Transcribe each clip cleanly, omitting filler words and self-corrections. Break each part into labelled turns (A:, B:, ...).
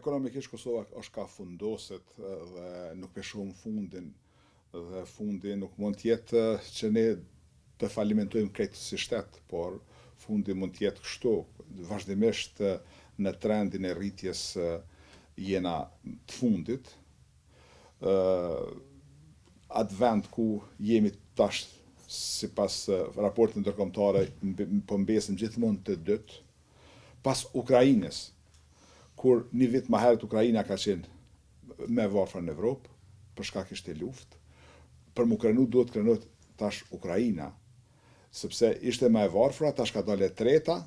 A: Ekonomikisht Kosova është ka fundoset dhe nuk pe shohim fundin dhe fundi nuk mund të jetë që ne të falimentojmë krejt si shtet, por fundi mund të jetë kështu, vazhdimisht në trendin e rritjes jena të fundit, atë vend ku jemi tash sipas raportit ndërkombëtare po mbesim gjithmonë të dytë, pas Ukrainës, kur një vit ma herët Ukraina ka qenë më e varfër në Evropë, për shkak ishte luftë, për mu krenu duhet krenohet tash Ukraina, sepse ishte më e varfra, tash ka dalë e treta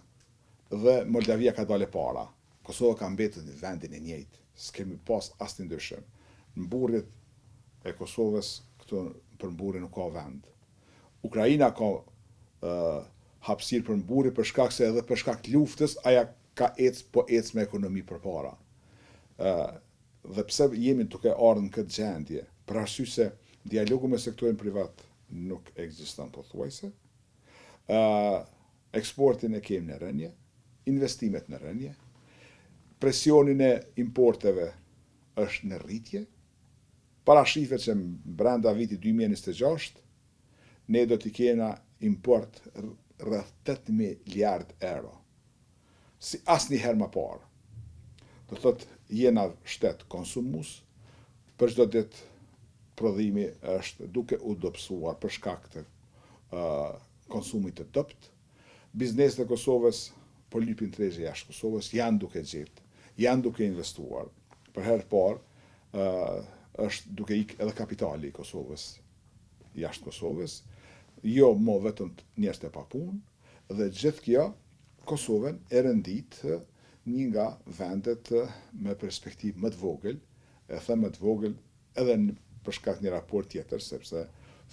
A: dhe Moldavia ka dalë e para. Kosova ka mbetur në vendin e njëjtë, s'kemi pas asnjë ndryshim. Mburrjet e Kosovës këtu për mburrje nuk ka vend. Ukraina ka hapësirë për mburrje për shkak se edhe për shkak të luftës aja ka ec po ec me ekonomi përpara. Ë dhe pse jemi duke ardhur në këtë gjendje? Për arsye se dialogu me sektorin privat nuk ekziston pothuajse. Ë eksportin e kemi në rënie, investimet në rënie, presionin e importeve është në rritje, parashihet që brenda vitit 2026 ne do t'i kena import rreth 8 miliard euro. Si asnjëherë më parë. Do thot jena shtet konsumus, për çdo ditë prodhimi është duke u dobësuar për shkak të uh, konsumit të dobët. Bizneset e Kosovës po lypin tregje jashtë Kosovës, janë duke gjetë, janë duke investuar. Për herë të parë, uh, është duke ik edhe kapitali i Kosovës jashtë Kosovës, jo mo vetëm njerëz të papunë, dhe gjithë kjo Kosovën e rendit një nga vendet me perspektivë më të vogël, e them më të vogël edhe për shkak një raport tjetër, sepse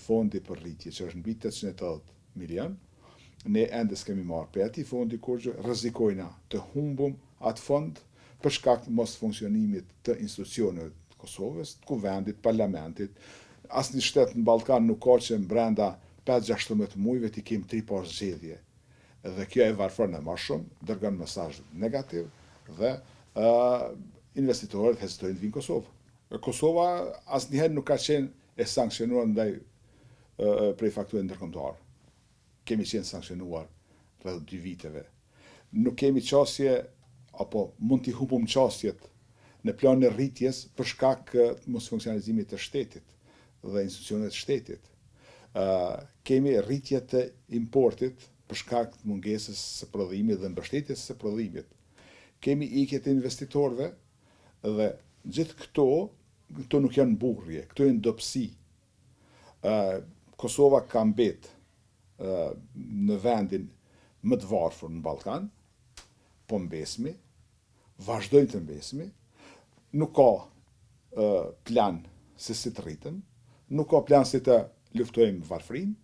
A: fondi për rritje që është mbi 880 milion, ne ende s'kemi marrë pe atij fondi kurgjë, rrezikojna të humbum atë fond për shkak të mos funksionimit të institucioneve të Kosovës, të kuvendit, parlamentit. Asnjë shtet në Ballkan nuk ka që brenda 5-16 muajve t'i kemi tri par zgjedhje. Dhe kjo e varfëron më shumë, dërgon mesazh negativ dhe uh, investitorët hezitojnë të vinë në Kosovë. Kosova asnjëherë nuk ka qenë e sanksionuar ndaj prej faktorit ndërkombëtar. Kemi qenë sanksionuar rreth dy viteve. Nuk kemi qasje apo mund t'i humbum qasjet në planin e rritjes për shkak të mosfunksionalizimit të shtetit dhe institucioneve të shtetit. Uh, kemi rritje të importit për shkak të mungesës së prodhimit dhe mbështetjes së prodhimit. Kemi ikje të investitorëve dhe gjithë këto, këto nuk janë mburrje, këto janë dobësi. Uh, Kosova ka mbet uh, në vendin më të varfër në Ballkan, po mbesmi, vazhdojmë të mbesmi, nuk ka uh, plan se si të rritëm, nuk ka plan si të luftojmë varfrinë,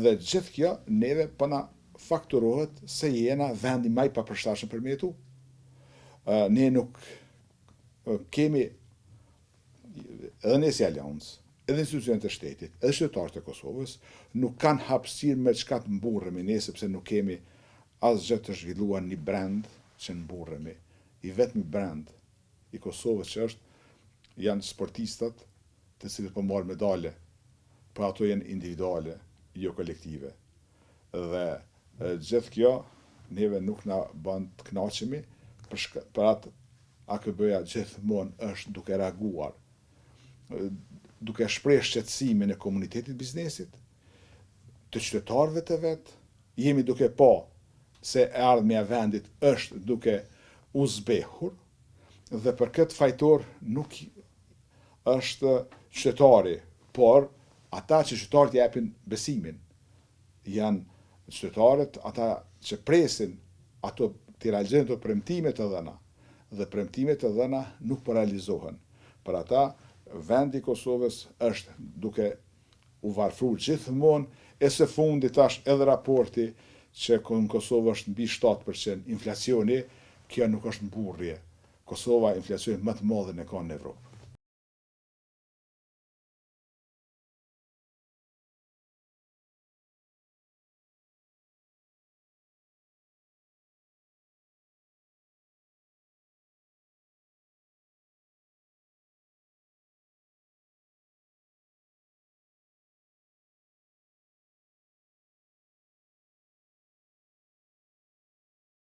A: dhe gjithë kjo neve po na fakturohet se jena vendi më i papërshtatshëm për me jetu. Uh, ne nuk kemi edhe ne si aleancë, edhe institucionet e shtetit, edhe qytetarët e Kosovës, nuk kanë hapësirë me çka të mburremi ne, sepse nuk kemi asgjë të zhvilluar një brand që mburremi. I vetmi brand i Kosovës që është, janë sportistat të cilët po marrë medale, po ato janë individuale, jo kolektive. Dhe gjithë kjo neve nuk na bën të kënaqemi për, shka, për atë AKB-ja gjithmonë është duke reaguar, duke shpreh shqetësimin e komunitetit biznesit, të qytetarëve të vet, jemi duke pa se e ardhmja e vendit është duke u zbehur dhe për këtë fajtor nuk është qytetari, por ata që qytetarët japin besimin, janë qytetarët, ata që presin ato të realizojnë ato premtime të dhëna dhe premtimet e dhëna nuk po realizohen. Për ata vendi i Kosovës është duke u varfru gjithmonë e së fundi tash edhe raporti që në Kosovë është mbi 7% inflacioni, kjo nuk është mburrje. Kosova inflacionin më të madhin e ka në Evropë.